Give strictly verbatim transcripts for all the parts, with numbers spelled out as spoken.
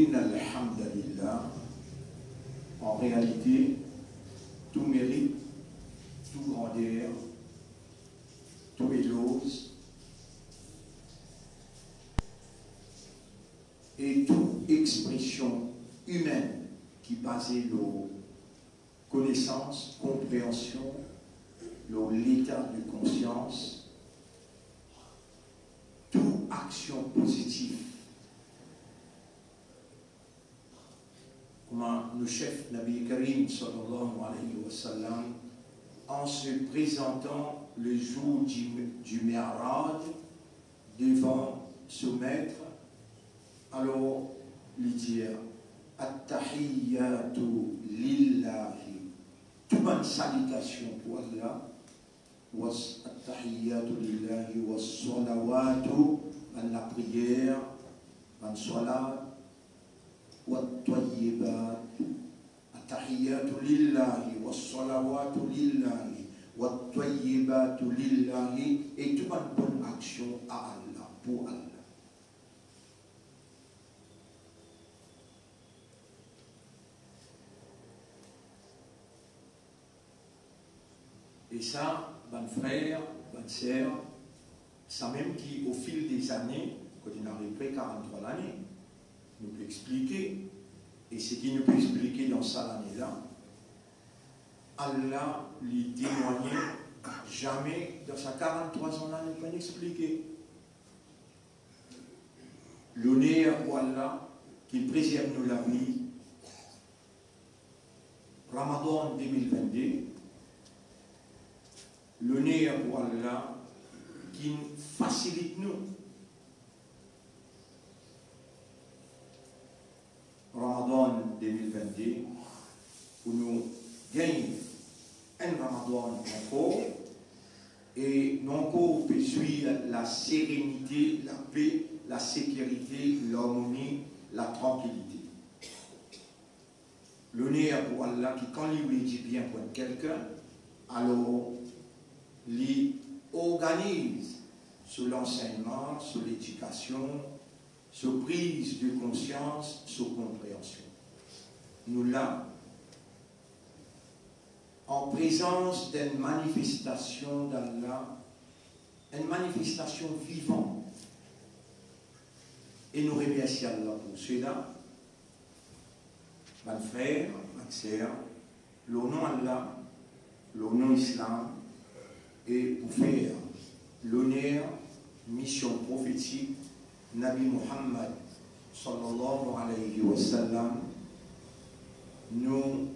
Inna alhamdulillah, an realite, tou merit, tou grander, tou eloz e tou expresion imenn ki baze lor konesans, konpreansion, lor leta de konsians, tou aksion pozitif, kouma nou sef Nabi Karim, sallallahu alayhi wa sallam, en se présentant le jour du, du Mi'raj devant son maître, alor li dir, "At-tahiyyatu lillahi." Tou bann salitasion pou Allah, was, "At-tahiyyatu lillahi was-salawatu", bann lapriyer, bann swalawat, "wat-tayyibat", "At-tahiyyatu lillahi was-salawatu lillahi wat-tayyibatu lillahi", e tou bann bonn aksion a Allah, pou Allah. E sa, bann frer, bann ser, samem ki o fil dezane, kot inn ariv pre karant-trwa lane, nou pe explike, e seki nou pe explike dan sa lane la, Allah li temwagne zame dan sa karant-trwa zan la nou pa'nn explike. Loner pou Allah ki prezerv nou lavi, Ramadan de mil vennde, loner pou Allah ki fasilit nou Ramadan de mil vennde, pou nou gagn enn Ramadan ankor, e nou ankor pe zwir laserenite, lape, lasekirite, larmoni, latrankilite. Loner pou Allah ki kan li oule dir bien pou enn kelkenn, alor li organiz so lansegnman, so ledikasion, so priz de konsians, so konpreansion. Nou la, an prezans d'enn manifestasion d'Allah, enn manifestasion vivan. E nou remersie Allah pou sela. Bann frer, bann ser, lor nom Allah, lor nom Islam, e pou fer loner mision profetik Nabi Muhammad, sallallahu alayhi wa sallam, nou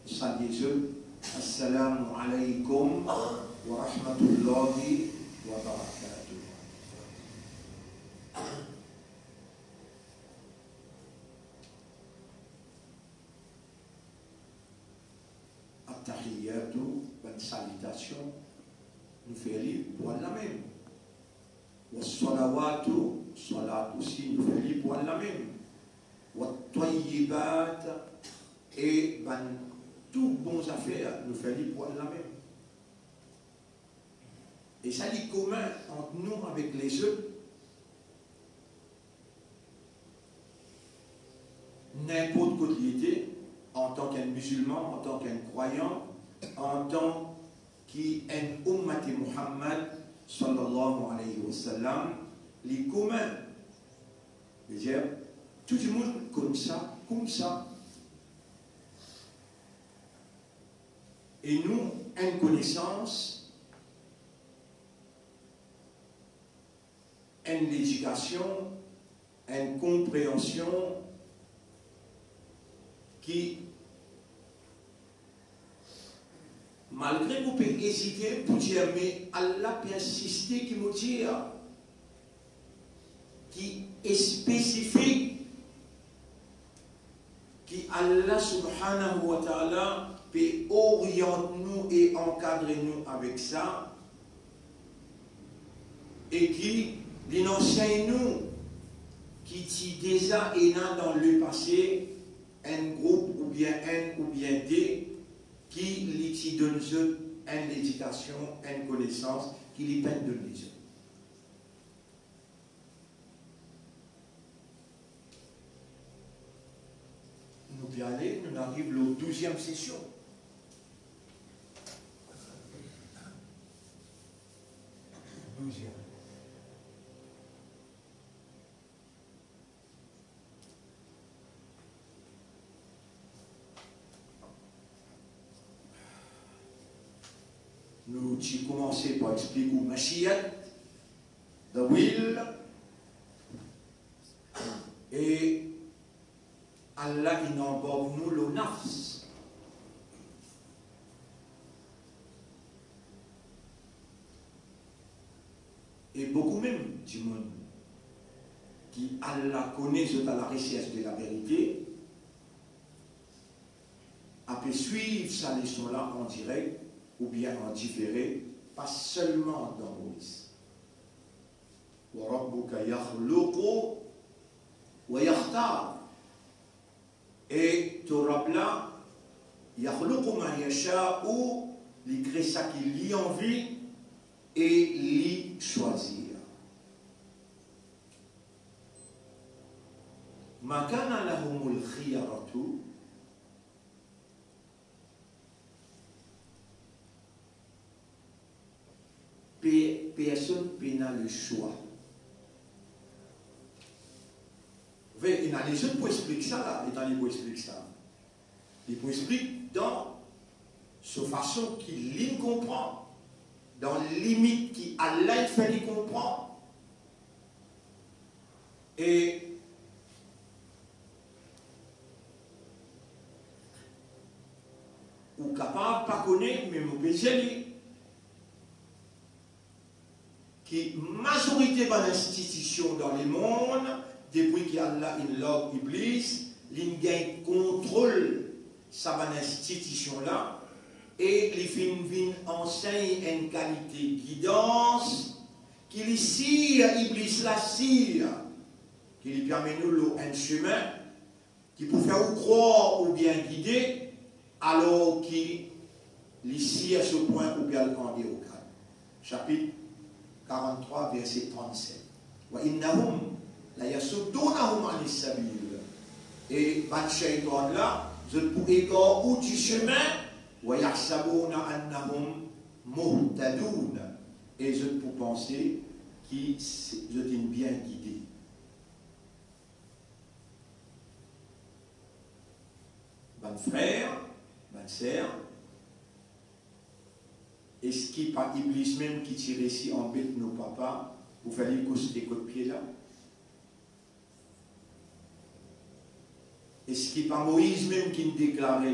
salie zot, Assalamu alaykum wa rahmatullahi wa barakatuh. At-tahiyyatu, bann salitasion, nou fer li pou Allah mem. Wassalawatu, swalawat osi, nou fer li pou Allah mem. Wat-twayyibat, e bann tou bon zafer, nou fer li pou Allah mem. E sa li komin ant nou avek lezot, ninport kot li ete, antan ki enn mizilman, antan ki enn krwayan, antan ki enn oummat Muhammad, sallallahu alayhi wa sallam, li komin. Vedir, tou dimoun konn sa koumsa. E nou, enn konesans, enn ledikasion, enn konpreansion ki, malgre ou pe ezite pou dir, me Allah pe insiste ki mo dir, ki espesifik, ki Allah subhanahu wa ta'ala pe oriant nou e ankadre nou avek sa, e ki li ansegn nou ki ti deza ena dan lepase enn group oubien enn oubien de ki li ti donn zot enn ledikasion, enn konesans ki li pa'nn donn lezot. Ale, nou ariv lor douziem sesion. Douziem. Nou ti koumanse par explik ou mashiat, the will, e Allah inn anbarg nou lor nafs. E boukou mem dimoun ki Allah kone zot a la resers de la verite, a pe swiv sa leson la an direk oubien an difere, pa selman dan Moris. Wa rabbuka yakhluqu wa yakhtar. E to Rab la, yakhluqu ma yasha'u, li kre seki li anvi e li swazir. Ma kana lahumul khiyaratu, pe-, personn pena leswa. Ve, ena lezot pou explik sa la, letan li pou explik sa. Li pou explik dan so fason ki li konpran, dan limit ki Allah fer li konpran. E ou kapav pa kone, me mo pe dir li ki mazorite bann institision dan lemond, depi ki Allah inn larg Iblis, li inn gagn kontrol sa bann institision la, e li finn vinn ansegn enn kalite gidans, ki li sir, Iblis la sir, ki li pe amenn ou lor enn semin ki pou fer ou krwar ou bien gide, alor ki li sir so pwin ou pe al andeor kad. Sapit karant-trwa, verse trant-set. Wa innahum layasuddunahum anis sabil. E bann seytan la, zot pou egar ou di semin, wa yahsabuna annahum muhtadun. E zot pou panse ki se, zot inn bien gide. Bann frer, bann ser, eski pa Iblis mem ki ti resi anbet nou papa pou fer li koste kot pie la? Eski pa Moiz mem ki'nn deklare,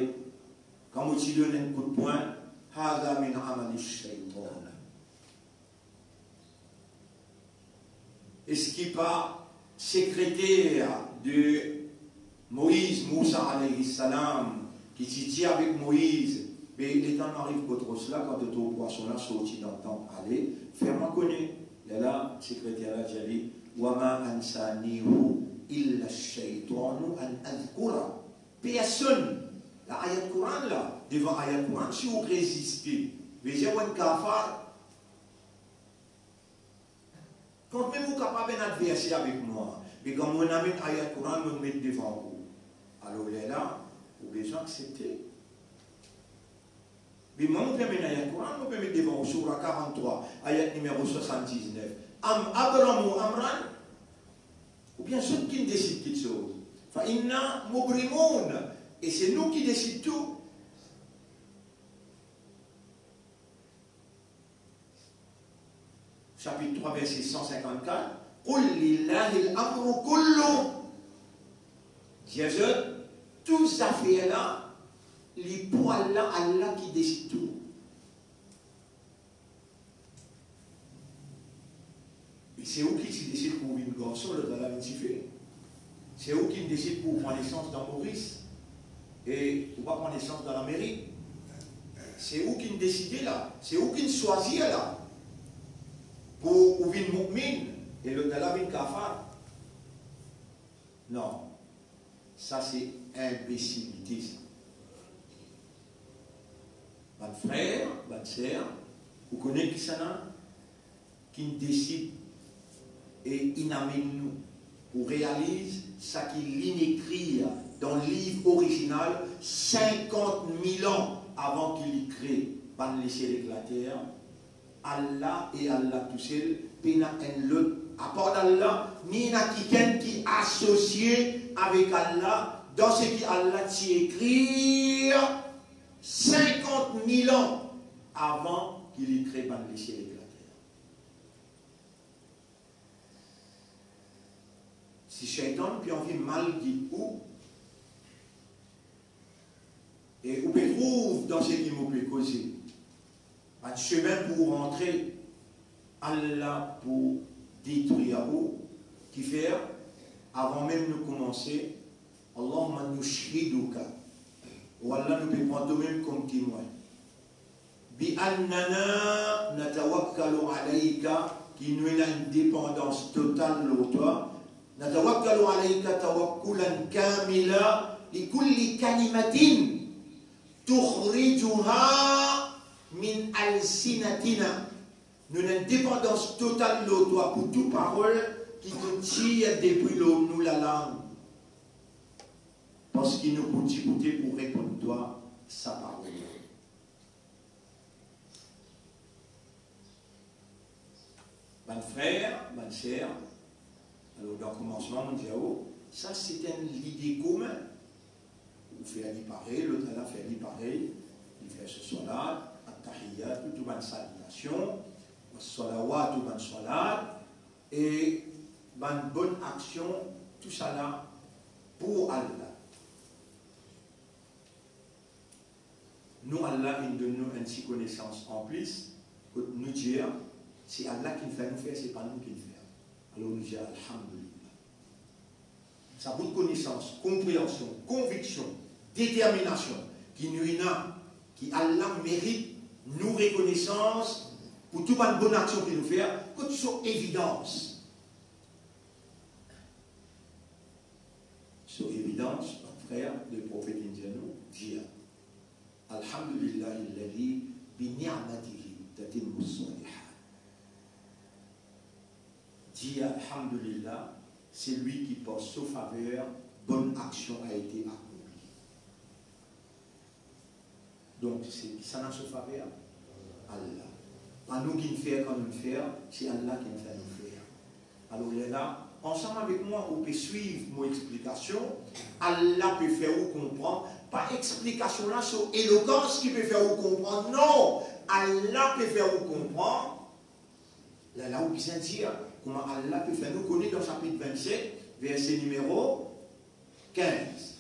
kan mo ti donn enn kout pwin, "Hadha min amali shaytan"? Eski pa sekreter de Moiz, Mousa alayhi salam, ki ti dir avek Moiz, be letan nou ariv kot ros la, kan to trouv pwason la sorti dan tanp, ale, fer mwa kone. Lerla sekreter la dir li, "Wa ma ansanihu illa shaytanu an azkura." Personn, la ayat Koran la, devan ayat Koran, si ou reziste, vedir ou enn kafar. Kanmem ou kapav enn adverser avek mwa, me kan mo'nn amenn ayat Koran, mo'nn met devan ou, alor lerla, ou bizin aksepte. Me mwa, mo pe amenn ayat Koran, mo pe met devan ou, soura karant-trwa, ayat nimero swasann-diznef. Am abramu amran, oubien zot ki'nn desid kiksoz. Fa inna mubrimun, e se nou ki desid tou. Sapit trwa, verse san sinkant-kat, "Qul lillahil amru kullu." Dir zot, tou zafer la, li pou Allah, Allah ki desid tou. E se ou ki ti desid pou vinn garson, lot la vinn tifi. Se ou ki'nn desid pou pran nesans dan Moris, e ou pa pran nesans dan Lamerik. Se ou ki'nn deside la, se ou ki'nn swazir la, pou ou vinn mu'min, e lot la vinn kafar. Non, sa se inbesilite sa. Bann frer, bann ser, ou kone kisannla ki'nn desid e inn amenn nou pou realiz seki li'nn ekrir Dan liv orizinal, sinkant mil an avan ki li kre bann lesiel ek later, Allah e Allah tousel, pena enn lot apar Allah, ni ena kikenn ki asosie avek Allah dan seki Allah ti ekrir sinkant mil an avan ki li kre bann lesiel ek later. Si Shaytan pe anvi mal gid ou, e ou pe trouv dan seki mo pe koze, bann semin pou rantre, Allah pou detrir ou. Kifer? Avan mem nou koumanse, Allahumma nushhiduka. O Allah, nou pe pran twa mem kom temwin. Bi annana natawakkalu alayka, ki nou ena enn depandans total lor twa. Natawakkalu alayka tawakkulan kamila li kulli kalimatin tukhrijuha min alsinatina. Nou ena enn depandans total lor twa pou tou parol ki pou tir depi lor nou lalang. Parski nou pou diboute pou reponn twa sa parol la. Bann frer, bann ser, alor dan koumansman, mo dir ou, sa se enn lide komin. Ou fer li parey, lot la fer li parey, li fer so salat, attahiyat, tou bann salitasion, salawat, tou bann salat, e bann bonn aksion, tousala pou Allah. Nou, Allah inn donn nou enn ti konesans anplis, kot nou dir, se Allah ki'nn fer nou fer, se pa nou ki'nn fer. Alor nou dir, alhamdulillah. Sa bout konesans, konpreansion, konviksion, determinasion ki nou ena, ki Allah merit nou rekonesans pou tou bann bonn aksion ki nou fer, kot so evidans. So evidans, bann frer, Leprofet inn dir nou, dir, alhamdulillahi alladhi bi ni'matihi tatimmu salihat. Dir alhamdulillah, selwi ki par so faver bonn aksion a ete akonpli. Donk, se kisannla so faver? Allah. Pa nou ki'nn fer kan nou fer, se Allah ki'nn fer nou fer. Alor, lerla, ansam avek mwa, ou pe swiv mo explikasion, Allah pe fer ou konpran, pa explikasion la, so elokans ki pe fer ou konpran, non, Allah pe fer ou konpran. Lerla ou bizin dir, kouma Allah pe fer nou kone dan sapit vennset, verse nimero kinz.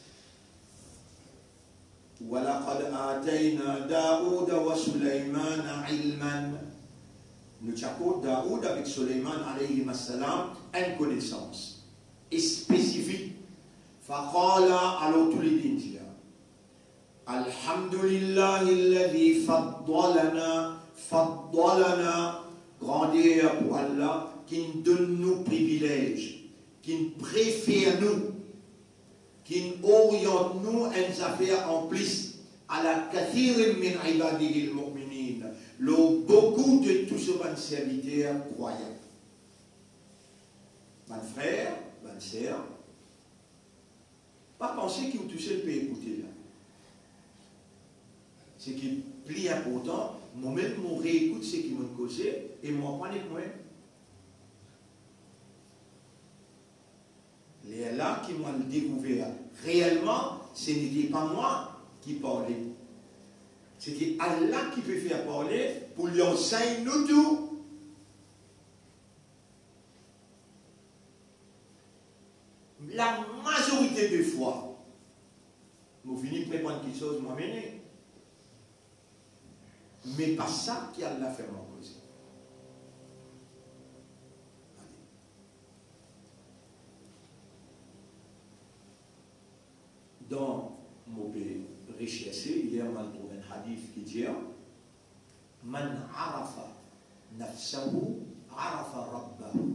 Wa laqad atayna Daouda wa Sulaymana ilman. Nou ti akord Daoud avek Suleyman, alayhim assalam, enn konesans spesifik. Faqala, alor toulede dir, alhamdulillahi alladhi faddalana, faddalana, grander pou Allah, ki'nn donn nou privilez, ki'nn prefer nou, ki'nn oriant nou enn zafer anplis, ala kathirin min ibadihi almu'minin, lor boukou de tou so bann serviter krwayan. Bann frer, bann ser, pa panse ki ou tousel pe ekoute la. Seki pli inportan, momem mo reekout seki mo'nn koze e mo aprann ek mwa. Lerla ki mo'nn dekouver reelman, se nete pa mwa ki parle. Seki Allah ki pe fer parle pou li ansegn nou tou. Lamazorite de fwa, mo vini preparenn kiksoz, mo amene. Me pa sa ki Allah fer mwa koze. Dan mo pe reserse, yer mo'nn trouv enn hadith ki dir, man arafa nafsahu, arafa rabbahu.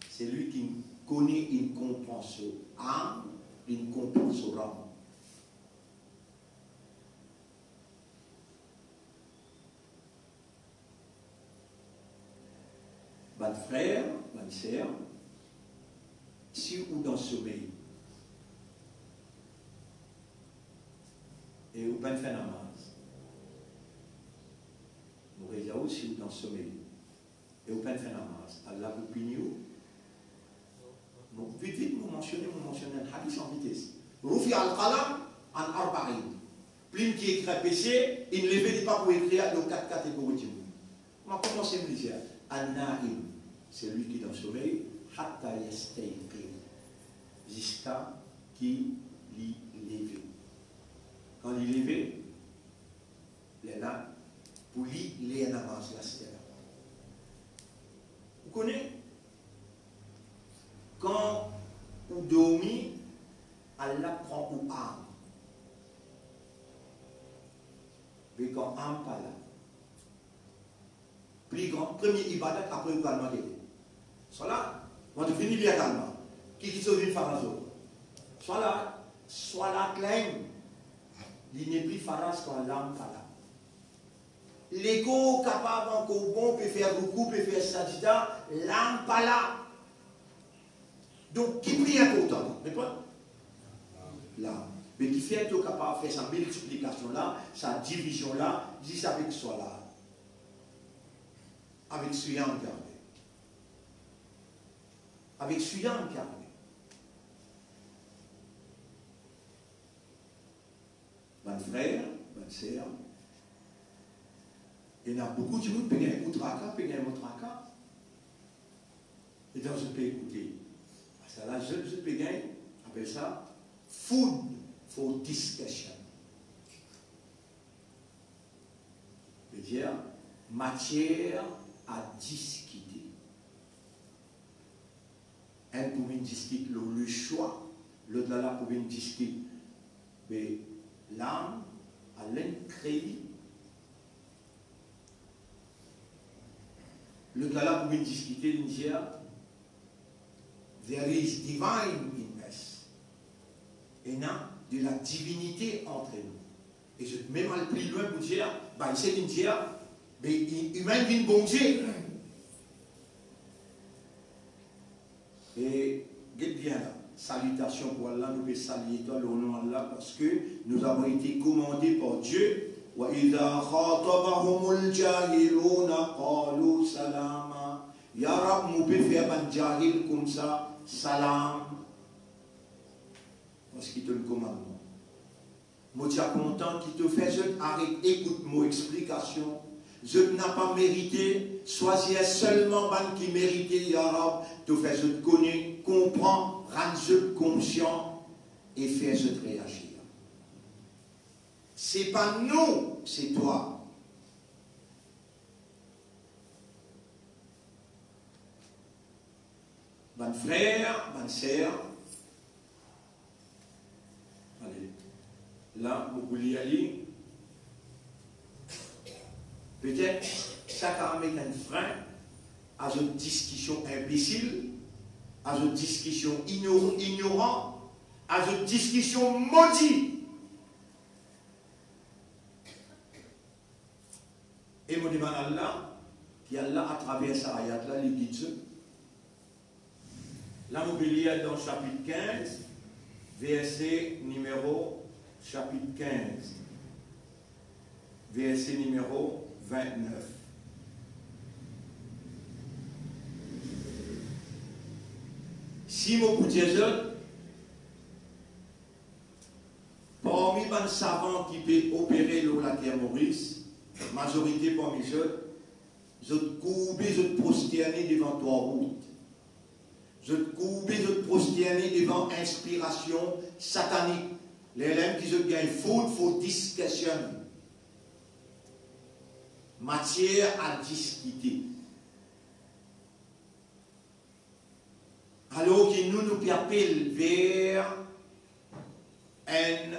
Selwi ki kone, inn konpran so am, inn konpran so Rab. Bann frer, bann ser, si ou dan somey, e ou pa'nn fer namaz. Mo reza ou si ou dan somey e ou pa'nn fer namaz, Allah pou pini ou? Mo, vit, vit, mo mansione, mo mansione enn hadis an vites. Rufi al-qalam an arba'in. Plim ki ekrir pese, inn leve, li pa pou ekrir lor kat kategori dimoun. Mo koumans, mo dir, an-naim, selwi ki dan somey, hatta yastayqiz, ziska ki li leve. Kan li leve, lerla pou li ler namaz la, lerla. Ou kone, kan ou dormi, Allah pran ou am. Me kan am pa la, pli gran, premie ibadat apre ou kalma gete. Swalat. Kan to fini bien kalma, ki kiksoz vinn faraz lor ou? Swalat. Swalat la mem, li nepli faraz kan lam pa la. Lekor kapav ankor bon, pe fer roukou, pe fer sajida, lam pa la. Donk, ki pli inportan, reponn? Lam. Me kifer to kapav fer sa miltiplikasion la, sa divizion la, zis avek swalat? Avek siyam ki arive. Avek siyam ki arive. Bann frer, bann ser, ena boukou dimoun pe gagn ou traka, pe gagn mo traka. E dan zot pe ekoute. Sa la, zot, zot pe gagn, apel sa food for discussion. Vedir, matier a diskite. Enn pou vinn diskit lor leswa, lot la la pou vinn diskit, be, lam, a lenn krei. Lot la la pou vinn diskite, li dir, there is divine in us. Ena de la divinite entre nous. E zot mem al pli lwin pou dir, bann seki dir, be, i-, imin vinn Bondie. E get bien la, salitasion pou Allah, nou pe salie twa lor nom Allah, parski nous avons été commandés par Dieu, wa idha khatabahumul jahiluna qalu salama. Ya Rab, mo pe fer bann jahil koumsa salam, parski to komann mwa. Mo ti a kontan ki to fer zot aret ekout mo explikasion. Zot napa merite, swazir selman bann ki merite, ya Rab, to fer zot kone, konpran, rann zot konsian e fer zot reazir. Se pa nou, se twa. Bann frer, bann ser, ale, la, mo pou lir li. Petet sa kapav met enn frin a zot diskision inbesil, a zot diskision inor-, ignoran, a zot diskision modi. E mo demann Allah, ki Allah, atraver sa ayat la, li gid zot. La, mo pe lir dan sapit kinz, verse nimero, sapit kinz, verse nimero vintnef. Si mo pou dir zot, parmi bann savan ki pe opere lor later Moris, mazorite parmi zot, zot kourbe, zot prosterne devan Twahout. Zot kourbe, zot prosterne devan inspirasion satanik. Lerla mem ki zot gagn food for discussion. Matier a diskite. Alor ki nou, nou pe apel ver enn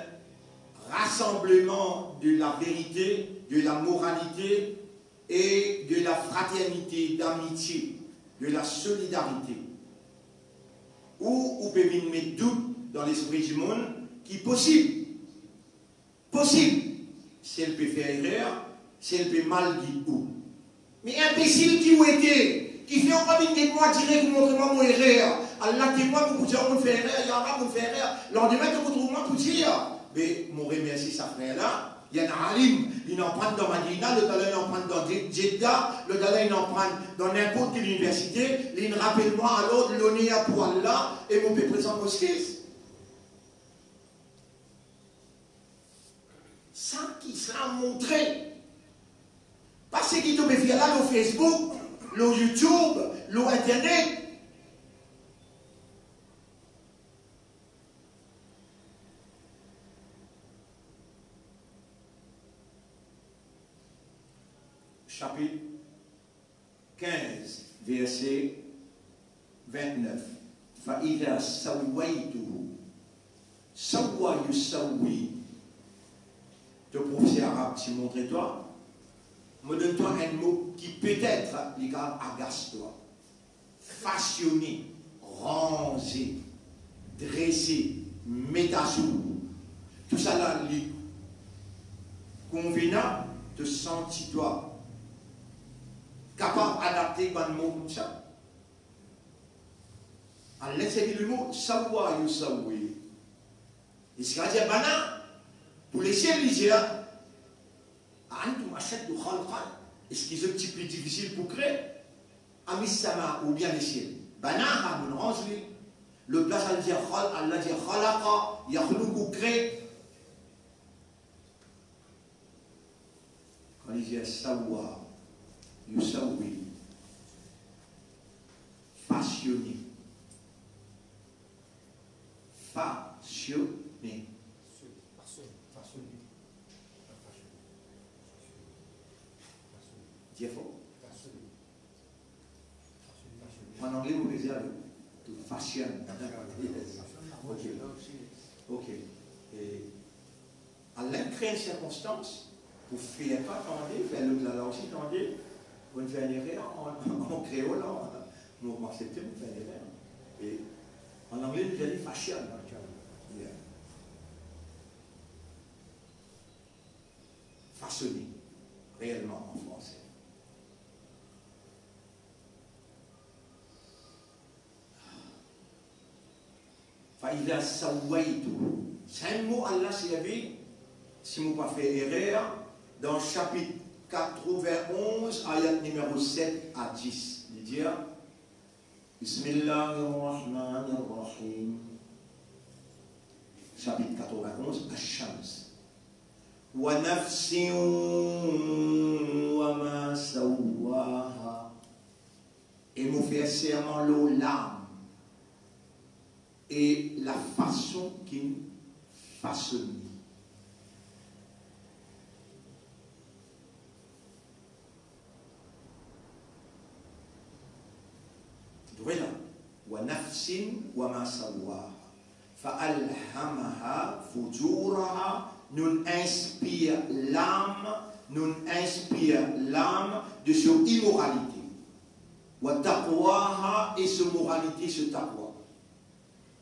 rasanbleman de la verite, de la moralite e de la fraternite, d'amitie, de la solidarite. Ou, ou pe vinn met dout dan lespri dimoun ki posib, posib, si li pe fer erer, si li pe mal gid ou. Me inbesil ki ou ete, kifer ou pa vinn get mwa direk, ou montre mwa mo erer. Allah temwin, mo pou dir mo fer erer, ya Rab, mo fer erer. Landime to pou trouv mwa pou dir, E mo remersie sa frer la, li enn alim, li inn aprann dan Madina, lot la li inn aprann dan Je-, Jedda, lot la li inn aprann dan ninport ki liniversite, li inn rapel mwa alor loner pou Allah, e mo pe prezant mo exkiz. Sa ki sa montre. Pa seki to pe fer la lor Facebook, lor YouTube, lor internet. Sapit kinz, verse vintnef. Fa idha sawwaytuhu. Sawwa yusawwi. To profeser arab ti montre twa. Mo donn twa enn mo ki petet li kapav agas twa. Fasione, ranze, drese, met azour. Tousala li konvenab, to santi twa kapav adapte bann mo koumsa. Al servi lemo sawwa yusawwi. Li ti kapav dir bana, pou lesiel li dir, a antum ashaddu khalqan, eski zot ti pli difisil pou kre? Amis sama oubien lesiel? Banaha, nou'nn ranz li. Lot plas li dir khalq, Allah dir khalaqa, yakhluqu, kre. Kan li dir sawwa yusawwi, fasione. Fasione. Dir for. An angle, mo pe dir to fashion. Yes. Ok. Ok. E Allah inn kre enn sirkonstans pou fer twa tande, fer lot la la osi tande, pou fer enn erer an, an, an kreol, an, mo aksepte pou fer enn erer. E an angle, nou dir li fashion. Yeah. Fasoner, reelman an franse. Fa idha sawwaytuhu. Sa enn mo Allah servi, si mo pa fer erer, dan sapit katrovin-onz, ayat nimero set a dis. Li dir, Bismillahir Rahmanir Rahim. Sapit katrovin-onz, Ash-Shams. Wa nafsin wa ma sawwaha. E mo fer serman lor lam e lafason ki'nn fasonn li. Trouve la, wa nafsin wa ma sawwaha. Fa alhamaha fujuraha, nou'nn inspir lam, nou'nn inspir lam de so imoralite. Wa taqwaha, e so moralite, so taqwa.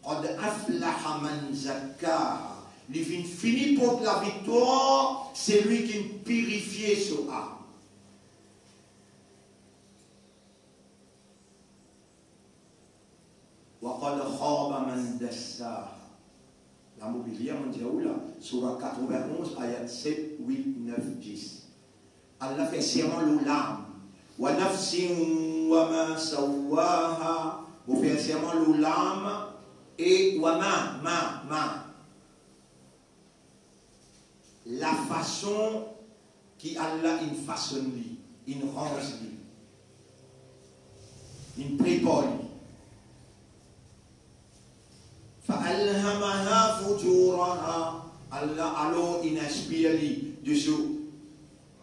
Qad aflaha man zakkaha, li finn fini port laviktwar, selwi ki'nn pirifie so am. Wa qad khaba man dassaha. La mo pe lir, mo dir ou la, sourat katrovin-onz, ayat set, wit, nef, dis. Allah fer serman lor lam. Wa nafsin wa ma sawwaha. Mo fer serman lor lam e wa ma, ma, ma. Lafason ki Allah inn fasonn li, inn ranz li, inn prepar li. Fa alhamaha fujuraha, Allah alor inn inspir li de so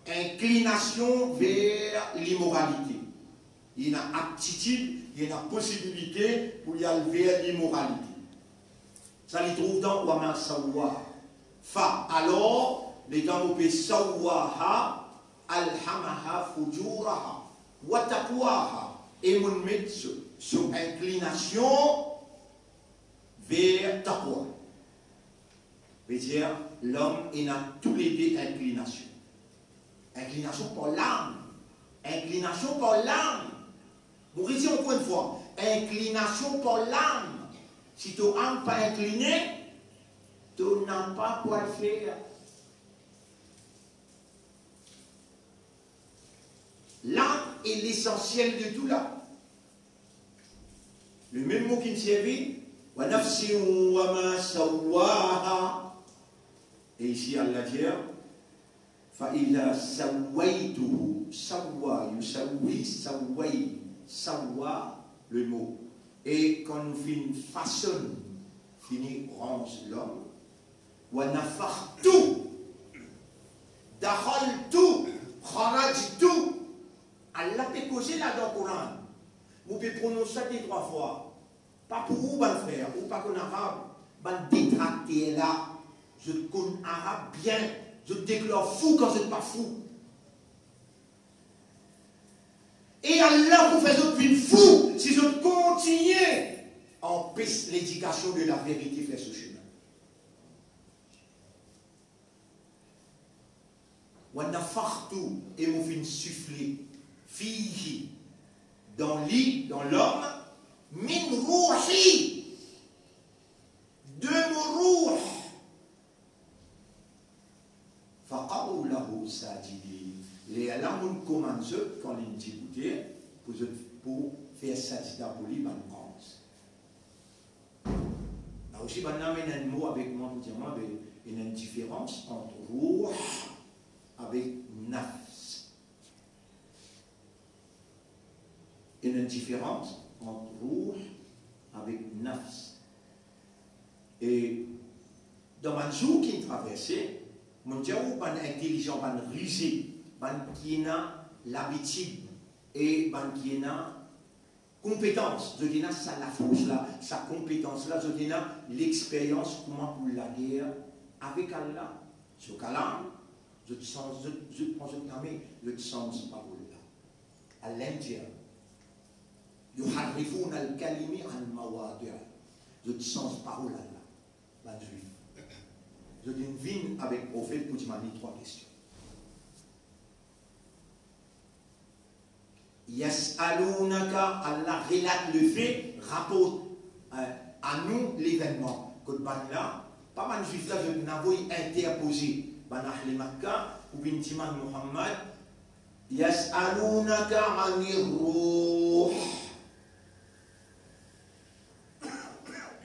inklinasion ver limoralite. Li ena aptitid, li ena posibilite pou li al ver limoralite. Sa li trouv dan wa ma sawwaha. Fa, alor, letan mo pe sawwaha, alhamaha fujuraha wa taqwaha, e mo'nn met so, so inklinasion ver taqwa. Vedir, lom ena toulede inklinasion. Inklinasion par lam. Inklinasion par lam. Mo redir ankor enn fwa, inklinasion par lam. Si to am pa inkline, To napa pou al fer. L'âme est l'essentiel de tout la. Lemem mo ki'nn servi, wa nafsin wa ma sawwaha. E isi Allah dir, fa idha sawwaytuhu, sawwa, yusawwi, sawway, sawwa, le mo. E kan nou finn fasonn, fini ranz lom, wa nafakhtu, dakhaltu, kharajtu. Allah pe koze la dan Koran. Mo pe pronons sa de trwa fwa. Pa pou ou, bann frer, ou pa konn arab, bann detrakter la, zot konn arab bien, zot deklar fou kan zot pa fou. E Allah pou fer zot vinn fou si zot kontigne anpes ledikasion de laverite fer so semin. Wa nafakhtu, e mo finn sifle, fihi, dan li, dan lom, min rouhi, de mo rouh. Faqa'u lahu sajidin. Lerla mo komann zot, kan li'nn diboute, pou zot, pou fer sajida pou li bann anz. La osi, bann la amenn enn mo avek mwa pou dir mwa, be, ena enn diferans ant rouh avek nafs. Ena enn diferans ant rouh avek nafs. E dan bann zour ki'nn traverse, mo'nn dir ou bann intelizan, bann rize, bann ki ena labitid e bann ki ena konpetans, zot ena sa lafors la, sa konpetans la, zot ena lexperyans kouma pou lager avek Allah. So kalam, zot sanz, zot, zot pran zot lame, zot sanz parol la. Al Lenn dir, yuharrifuna al-kalimi an mawadi'i. Zot sanz parol Allah, bann Zwif. Zot inn vinn avek profet pou dimann li trwa kestion. Yas'alunaka, Allah relat lefe, raport, eh, anou levennman. Kot bann la, pa bann Zwif la, zot inn avoy interpoze bann Ahle Makka pou vinn dimann Muhammad, yas'alunaka anir rouh.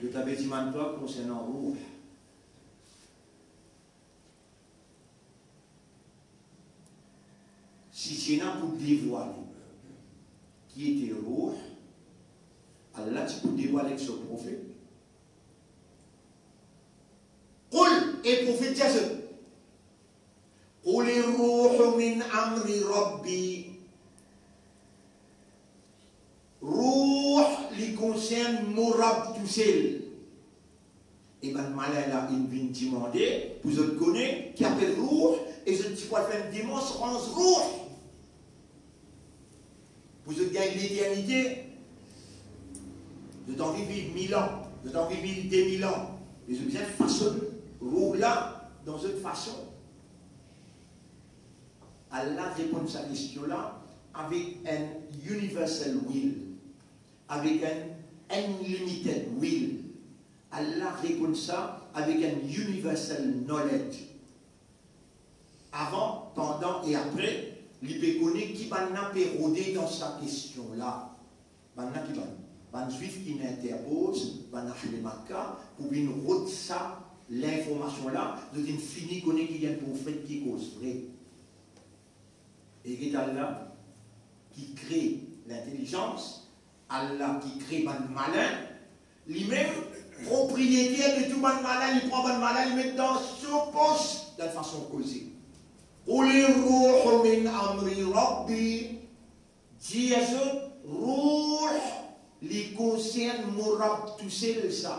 Zot ave dimann twa konsernan rouh. Si ti ena pou devwale ki ete rouh, Allah ti pou devwale ek so profet. Qul, e profet dir zot, qulir ruhu min amri Rabbi. Rouh, li konsern mo Rab tousel. E bann malin la inn vinn dimande pou zot kone ki apel rouh, e zot ti pou al fer enn demars ranz rouh. Pou zot gagn leternite, zot anvi viv mil an, zot anvi viv de mil an, e zot bizin fasonn rouh la dan zot fason. Allah reponn sa kestion la avek enn universal will, avek enn unlimited will. Allah reponn sa avek enn universal knowledge. Avan, pandan e apre, li pe kone ki bann la pe rode dan sa kestion la. Bann la ki bann? Bann Zwif ki inn interpoz bann Ahle Makka pou vinn rod sa linformasion la, zot inn fini kone ki li enn profet ki koz vre. E get Allah ki kre lintelizans, Allah ki kre bann malin, limem propriyeter de tou bann malin, li pran bann malin, li met dan so pos, dan fason koze. Qulir ruhu min amri Rabbi, dir zot, rouh, li konsern mo Rab tousel sa.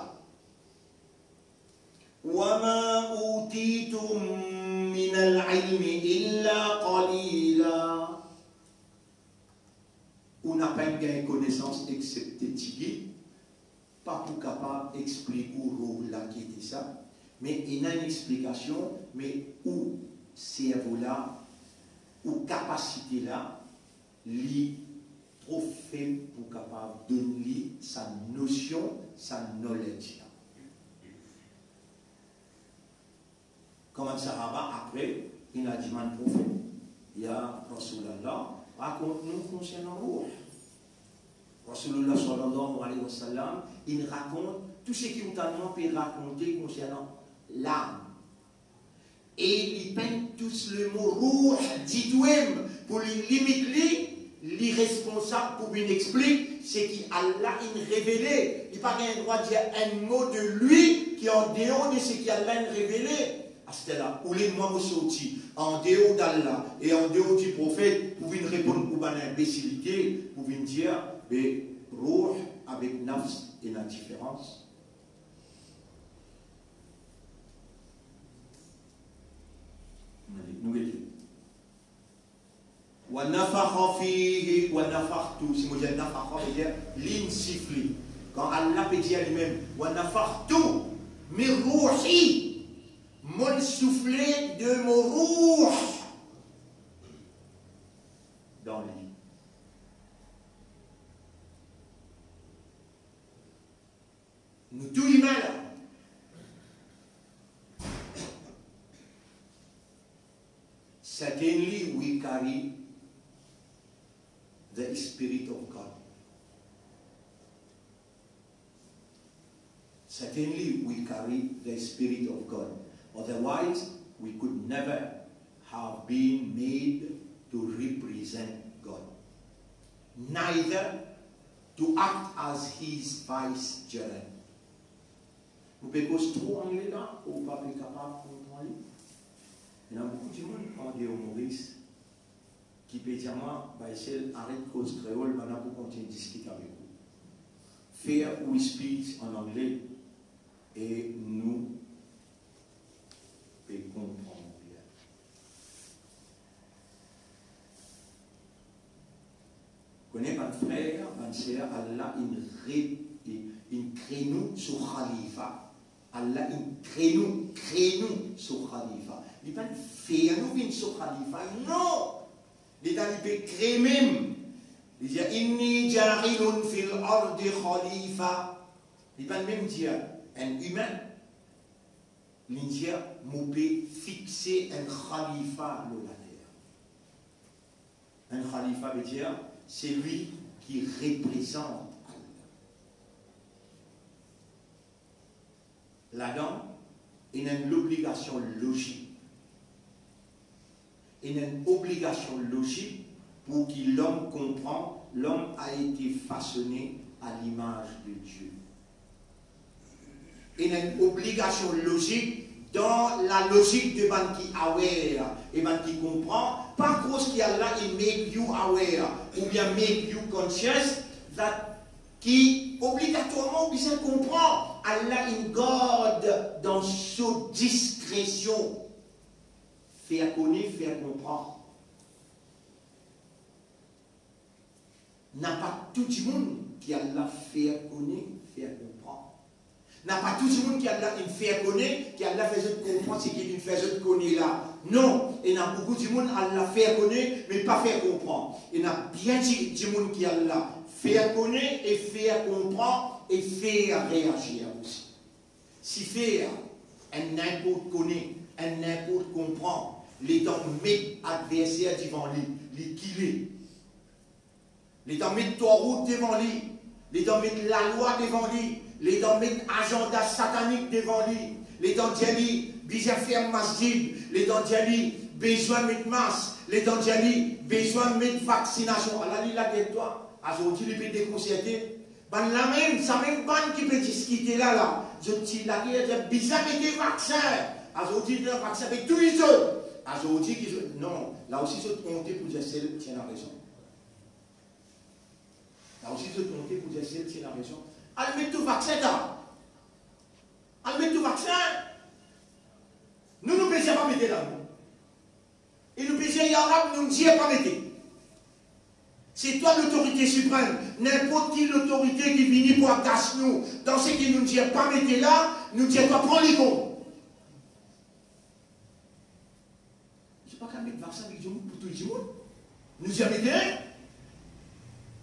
Wa ma utitum minal ilmi illa qalila. Ou napa gagn konesans exsepte tigit, pa pou kapav explik ou rouh la ki ete sa, me ena enn explikasion, me ou servo la, ou kapasite la, li tro feb pou kapav donn li sa nosion, sa knowledge la. Kan bann sahaba apre, inn al dimann Profet, "Ya Rasulallah, rakont nou konsernan roh." Rasulullah sallallahu alayhi wa sallam, inn rakont tou seki ou tann mwa pe rakonte konsernan lam. E li pa'nn tous lemo roh ditou mem, pou li limit li, li responsab pou vinn explik seki Allah inn revele. Li pa gagn drwa dir enn mo de li ki an deor de seki Allah inn revele. Aster la, oule mwa mo sorti an deor d'Allah e an deor di Profet pou vinn reponn ou bann inbesilite, pou vinn dir, be, roh avek nafs ena diferans. Nou gete. Wa nafakha fihi wa nafakhtu. Si mo dir nafakha, vedir linn sifle. Kan Allah pe dir limem, "Wa nafakhtu min ruhi", mo'nn soufle de mo roh dan li. Nou tou imin la. Certainly we carry the Spirit of God. Certainly we carry the Spirit of God. Otherwise, we could never have been made to represent God, neither to act as his vicegerent. Mo pe koz tro angle la, ou pa pe kapav konpran li? Ena boukou dimoun an deor Moris ki pe dir mwa, "Baysel, aret koz kreol, bann la pou kontign diskit avek ou." Fair we speak an angle e nou pe konpran bien. Kone bann frer, bann ser, Allah inn re-, inn, inn kre nou so khalifa. Allah inn kre nou, kre nou so khalifa. Li pa'nn fer nou vinn so khalifa, non! Letan li pe kre mem, li dir, "Inni ja'ilun fil ardi khalifa." Li pa'nn mem dir enn imin. Li dir, "Mo pe fixe enn khalifa lor later." Enn khalifa vedir selwi ki reprezant Allah. Ladan, ena enn lobligasion lozik. Ena enn obligasion lozik pou ki lom konpran, l'homme a été façonné à l'image de Dieu. Ena enn obligasion lozik dan lalozik de bann ki aware e bann ki konpran, pa akoz ki Allah inn make you aware oubien make you conscious that ki obligatwarman ou bizin konpran. Allah inn gard dan so diskresion. Fer kone, fer konpran. Napa tou dimoun ki Allah fer kone, fer konpran. Napa tou dimoun ki Allah inn fer kone, ki Allah fer zot konpran seki li inn fer zot kone la. Non, ena boukou dimoun Allah fer kone, me pa fer konpran. Ena bien di-, dimoun ki Allah fer kone e fer konpran e fer reazir osi. Si fer enn ninport kone, enn ninport konpran, letan met adverser devan li, li kile. Letan met twarout devan li, letan met lalwa devan li, letan met azanda satanik devan li, letan dir li bizin fer masjid, letan dir li bizin met mask, letan dir li bizin met vaksinasion. Ala li lager twa. Azordi li pe dekonserte. Bann la mem, sa mem bann ki pe diskite la la, zot ti lager dir bizin mete vaksin. Azordi dir vaksin pe touy zot. Azordi ki zot, non, la osi zot onte pou dir sel ti ena rezon. La osi zot onte pou dir sel ti ena rezon. Al met to vaksin ta. Al met to vaksin. Nou, nou pe dir pa mete la, nou. E nou pe dir, "Ya Rab, nou dir pa mete." Se twa lotorite siprem. Ninport ki lotorite ki vini pou agas nou dan seki nou dir pa mete la, nou dir twa pran li kont. Zot pa kav met vaksin avek dimoun pou touy dimoun. Nou dir mete enn.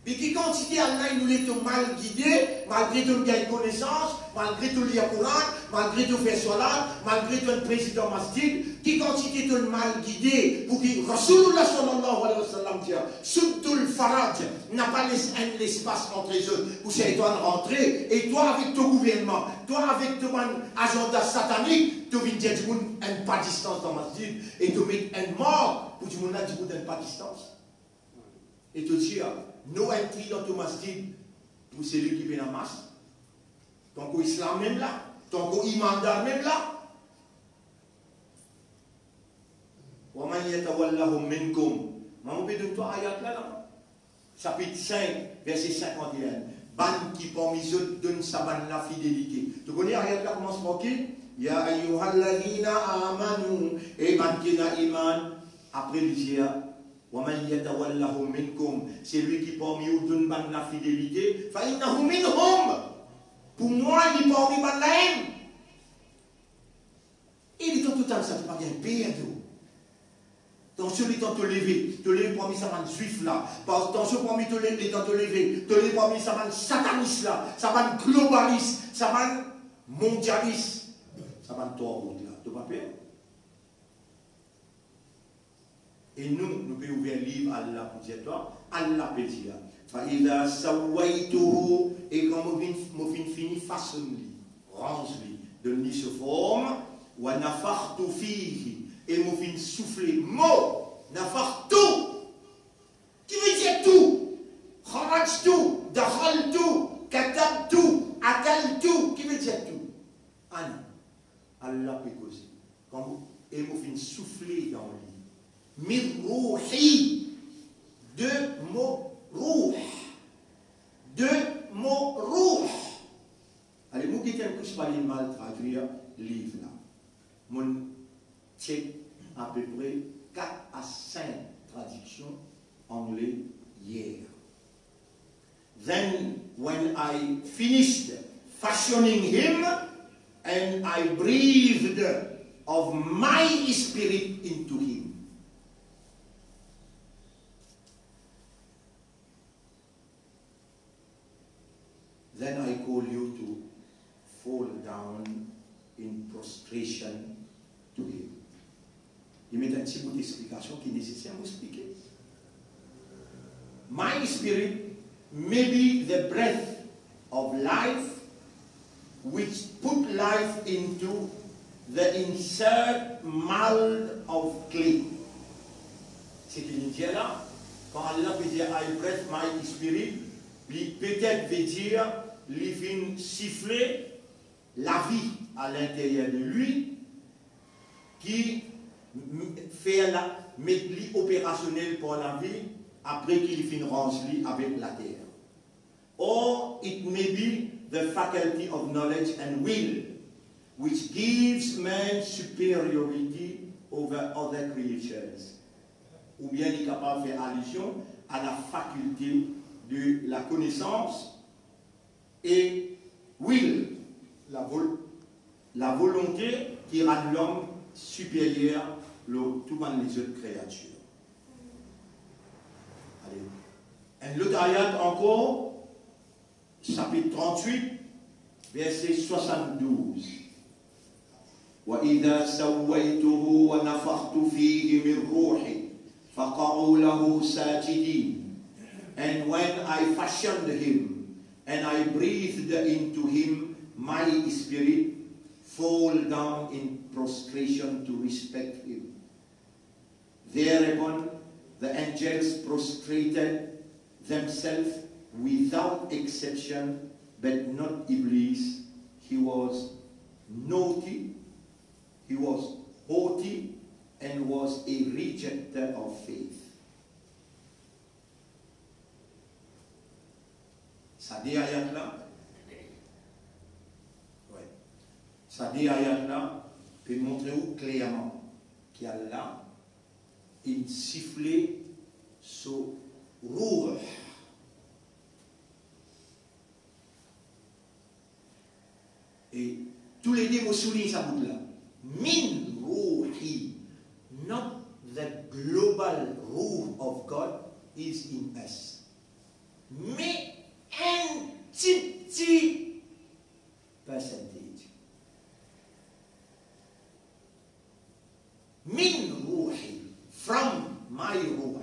Me ki kantite Allah inn oule to mal gide, malgre to gagn konesans, malgre to lir Koran, malgre to fer swalat, malgre to enn prezidan masjid, ki kantite to mal gide, pou ki Rasoulullah sallallahu alayhi wa sallam dir, "Suddul faraj", napa les, enn lespas ant zot, pou seytan rantre, e twa avek to gouvernman, twa avek to bann azanda satanik, to vinn dir dimoun enn pa distans dan masjid, e to met enn mark pou dimoun la, dimoun enn pa distans. E to dir, no entri dan to masjid pou seli ki pena mask. To ankor islam mem la, to ankor imandar mem la. "Wa man yatawallahum minkum." Mo pe donn twa ayat la, la. Sapit sink, verse sinkant-e-enn. Bann ki parmi zot donn sa bann la fidelite. To kone ayat la koumans par ki? "Ya ayyuhalladhina amanu", e bann ki ena iman, apre li dir, "Wa man yatawallahum minkum", seki parmi ou donn bann la fidelite, "fa innahu minhum", pou mwa li parmi bann la mem. E letan to tann sa, to pa gagn per, to. Tansion letan to leve, to leve parmi sa bann Zwif la. Pa-, tansion parmi to le-, letan to leve, to leve parmi sa bann satanis la, sa bann globalis, sa bann mondialis, sa bann twabout la. To pa per? E nou, nou pe ouver liv Allah pou dir twa, Allah pe dir, "Fa iza sawwaytuhu", e kan mo finn, mo finn fini fasonn li, ranz li, donn li so form, "wa nafakhtu fihi", e mo finn soufle mo, nafakhtu, ki ve dir tou, kharajtu, dakhaltu, katabtu, akaltu, ki ve dir tou. Ana, Allah pe koze. Kan mo, e mo finn soufle dan li. Mir ruhi, de mo ruh. De mo ruh. Ale, mo gete enn kou si pa li mal tradwir liv la. Mo check apepre kat a sink tradiksion angle yer. Then, when I finished fashioning him, and I breathed of my spirit into him. Then I call you to fall down in prostration to him. Li met enn ti bout explikasion ki neseser mo explike. My spirit may be the breath of life which put life into the insert mould of clay. Seki li dir la, kan Allah pe dir, "I breathe my spirit", li petet ve dir li finn sifle lavi a linteryer de li, ki m-, fer la, met li operasionel par lavi, apre ki li finn ranz li avek later. Or, it may be the faculty of knowledge and will, which gives man superiority over other creatures. Oubien li kapav fer alizion a la fakilte de lakonesans e will, lavol-, lavolonte ki rann lom siperyer lor tou bann lezot kreatir. Ale. Enn lot ayat ankor, sapit trant-wit, verse swasant-douz. "Wa idha sawwaytuhu wa nafakhtu fihi min ruhi, faqa'u lahu sajidin." And when I fashioned him, and I breathed into him my spirit, fall down in prostration to respect him. Thereupon the angels prostrated themselves without exception, but not Iblis. He was naughty, he was haughty, and was a rejecter of faith. Sa de ayat la, wi. Sa de ayat la pe montre ou klerman ki Allah inn sifle so Ruh. E toulede mo soulign sa bout la. Min Ruhi, not the global Ruh of God is in us. Me enn tipti percentage. Min ruhi, from my ruh,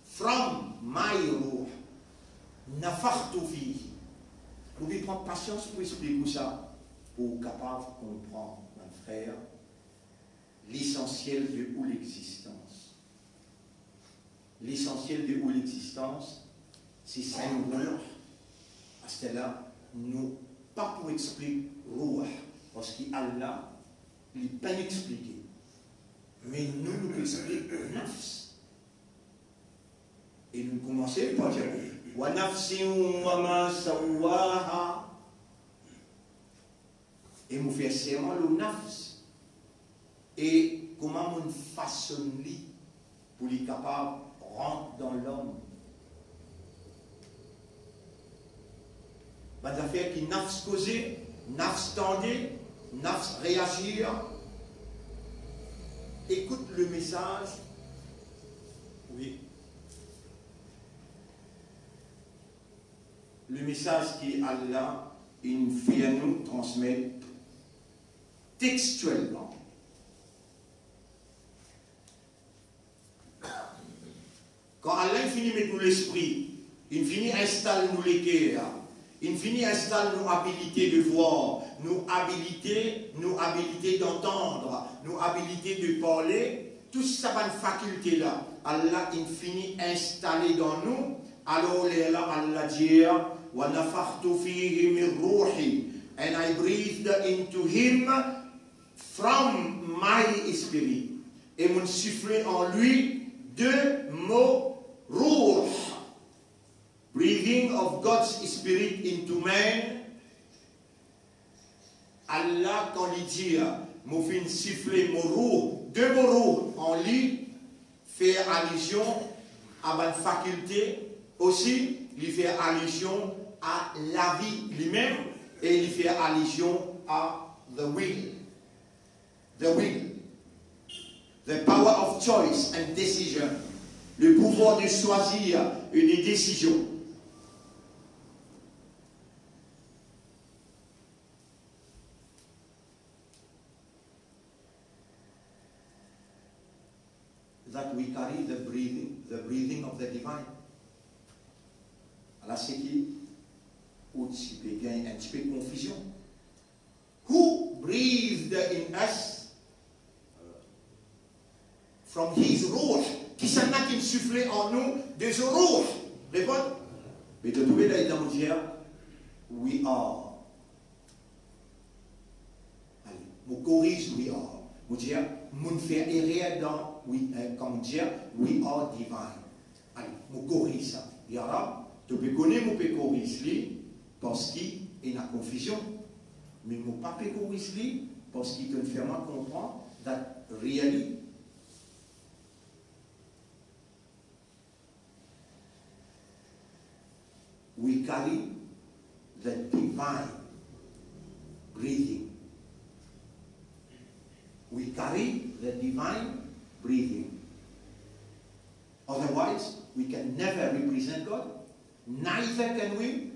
from my ruh, nafakhtu fihi. Ou bizin pran pasians pou explik ou sa, pou kapav konpran, bann frer, lesansiel de ou lexistans. Lesansiel de ou lexistans, se sa nou ruh. Aster la, nou pa pou explik ruh, parski Allah, li pa'nn explike. Me nou, nou pou explik nafs. E nou koumanse par dir, "Wa nafsin wa ma sawwaha." E mo fer serman lor nafs. E kouma mo fasonn li pou li kapav rant dan lom. Bann zafer ki nafs koze, nafs tande, nafs reazir. Ekout le mesaz. Wi. Le mesaz ki Allah inn fer nou transmet textielman. Kan Allah inn fini met nou lespri, inn fini instal nou leker, inn fini instal nou abilite de voir, nou abilite, nou abilite d'entendre, nou abilite de parle, tou sa bann fakilte la, Allah inn fini instale dan nou, alor lerla Allah dir, "Wa nafakhtu fihi min ruhi, and I breathed into him from my spirit." E mo'nn sifle an li de mo ruh. Breathing of God's spirit into man. Allah, kan li dir, "Mo finn sifle mo ruh, de mo ruh an li," fer alizion a bann fakilte, osi li fer alizion a lavi limem, e li fer alizion a the will. The will. The power of choice and decision. Le pouvoir de choisir et de décision. That we carry the breathing, the breathing of the divine. Ala seki ou ti pe gagn enn ti pe konfizion. Who breathed in us from his ruh? Kisannla ki sifle an nou de so ruh? Reponn. Me to trouve la, li dir, "We are." Ale, mo koriz "we are". Mo dir, mo'nn fer erer dan "we", eh, kan mo dir, "We are divine". Ale, mo koriz sa. Ya Rab, to pe kone mo pe koriz li, parski ena konfizion. Me mo pa pe koriz li, parski to'nn fer mwa konpran that really we carry the divine breathing. We carry the divine breathing. Otherwise, we can never represent God, neither can we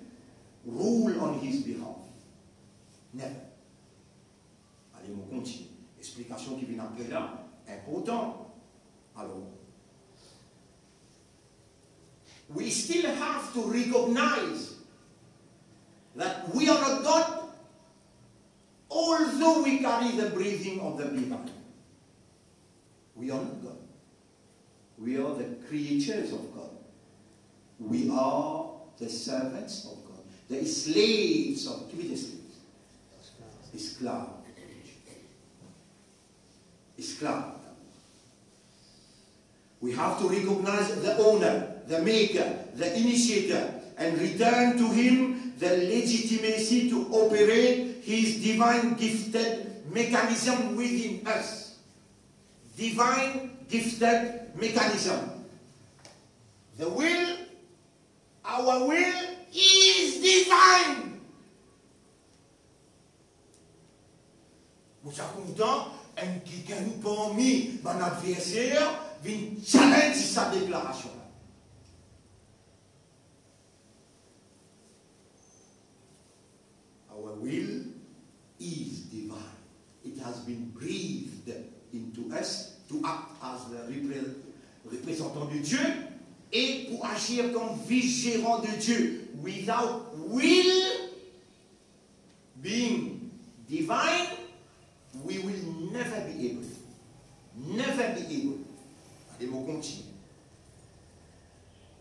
rule on his behalf. Never. Ale, mo kontinie. Explikasion ki vinn apre la, inportan. Alor, we still have to recognize that we are not God, although we carry the breathing of the divine. We are not God. We are the creatures of God. We are the servants of God. The slaves of, ki vle dir slaves? Esklav. Esklav. We have to recognize the owner, the maker, the initiator, and return to him the legitimacy to operate his divine gifted mechanism within us. Divine gifted mechanism. The will, our will is divine. Mo ti a kontan enn kikenn parmi bann adverser vinn challenge sa deklarasion la. Will is divine. It has been breathed into us to act as the repre-, reprezantan de Dieu et pour agir comme vice-gérant de Dieu. Without will being divine, we will never be able. Never be able. Ale, mo kontinie.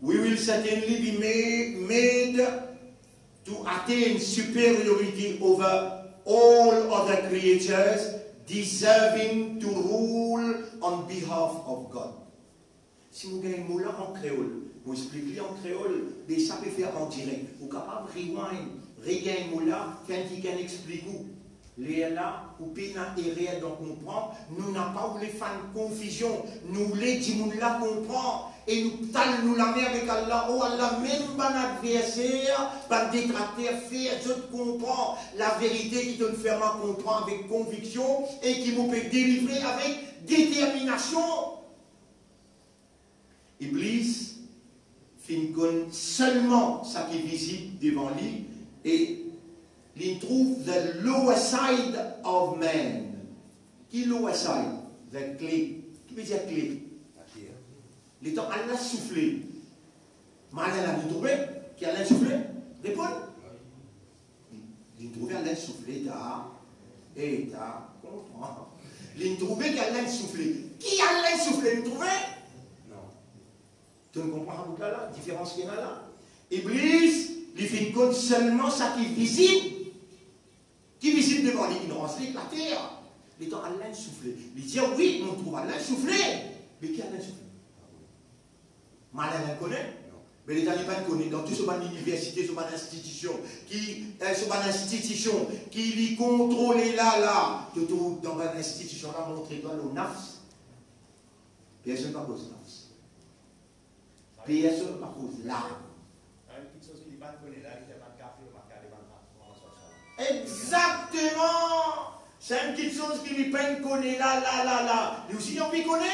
We will certainly be made, made to attain superiority over all other creatures deserving to rule on behalf of God. Si mo gagn mo la an kreol, mo explik li an kreol, me sa pe fer an direk. Ou kapav rewind, regagn mo la, fer enn kikenn explik ou. Lerla ou pena erer dan konpran, nou napa oule fann konfizion, nou oule dimoun la konpran, e nou tal nou lame avek Allah, o Allah, mem bann adverser, bann detrakter, fer zot konpran laverite ki to'nn fer mwa konpran avek konviksion e ki mo pe delivre avek determinasion. Iblis finn konn selman sa ki vizib devan li e li trouv the lower side of man. Ki lower side? The clay. Ki vedir clay? Later. Letan Allah soufle, malin la, li trouve ki Allah soufle? Reponn. Li trouve Allah soufle, ta, e ta konpran. Li trouve ki Allah soufle. Ki Allah soufle, li trouve? Non. To konpran sa bout la, la diferans ki ena la? Iblis, li finn konn selman sa ki vizib. Ki vizib devan li? Ignorans li, later. Letan Allah soufle, li dir, wi, mo trouv Allah soufle. Me ki Allah soufle? Malin la kone? Non. Me letan li pa kone, dan tou so bann liniversite, so bann institision, ki, eh, so bann institision ki li kontrole la, la, to trouv dan bann institision la montre twa lor nafs? Personn pa koz nafs. Personn pa koz larm. Enn kiksoz ki li pa kone la, li fer bann kafe, bann kafe, bann kafe. Exakteman! Se enn kiksoz ki li pa kone la, la, la, la. Li osi li anvi kone.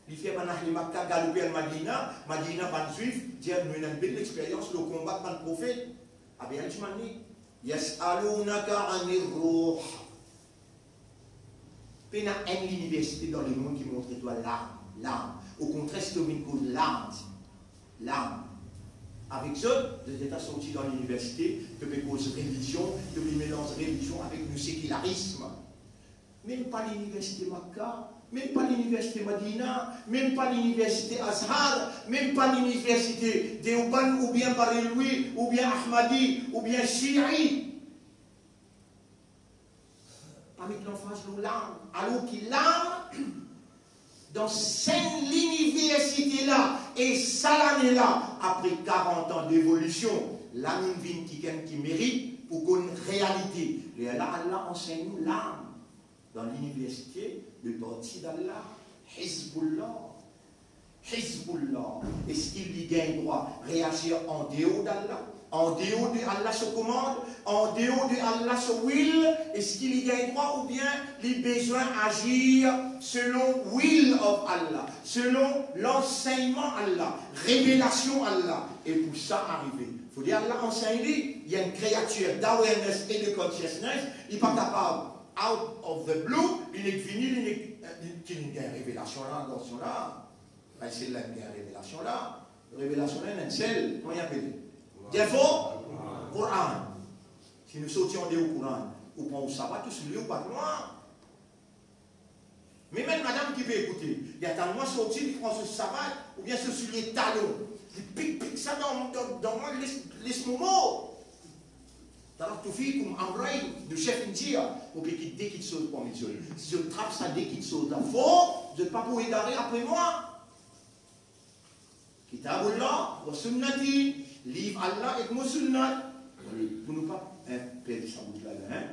Li fer bann ahli Makka galoupe al Madina, Madina bann Zwif dir, nou ena enn bel lexperyans lor konbat bann profet. Abe al dimann li, yas'alunaka anir ruh. Pena enn liniversite dan lemond ki montre twa larm, larm. Okontrer, si to vinn koz larm, larm. Avek zot, zot eta sorti dan liniversite, to pe koz relizion, to pe melanz relizion avek nou sekilarism. Mem pa liniversite Makka, mem pa liniversite Madina, mem pa liniversite Azhar, mem pa liniversite Deoband oubien Barelwi, oubien Ahmadi, oubien Shii. Pa met lanfaz lor larm, alor ki larm, dan sa liniversite la, e sa lane la, apre karant an devolision, la nou vinn kikenn ki merit pou konn realite. Lerla Allah ansegn nou larm. Dan liniversite, le parti d'Allah, Hizbullah. Hizbullah, eski li gagn drwa reazir andeor d'Allah, andeor de Allah so komand, andeor de Allah so will? Eski li gagn drwa oubien li bizin azir selon will of Allah, selon lansegnman Allah, revelasion Allah? E pou sa arive, fode Allah ansegn li, li enn kreatir d'awareness e de consciousness, li pa kapav out of the blue, li nek vini, li nek, eh, li, ki li gagn revelasion la, dan sa la. Parski la li gagn revelasion la. Revelasion la, ena enn sel, kouma li apele? Dir for? Koran. Si nou sorti andeor Koran, ou pran ou sabat, ou soulie, ou bat mwa. Mem enn madam ki pe ekoute, li atann mwa sorti, li pran so sabat, oubien so soulie talon, li pik, pik sa dan, dan, dan mwa, les, les mo mor. Taraktu fikum amrayn, nou sef inn dir, mo pe kit de kiksoz parmi zot. Si zot trap sa de kiksoz la for, zot pa pou egare apre mwa. Kitabullah wa sunnati, liv Allah ek mo sunnat. Pou nou pa, eh, perdi sa bout la, hein.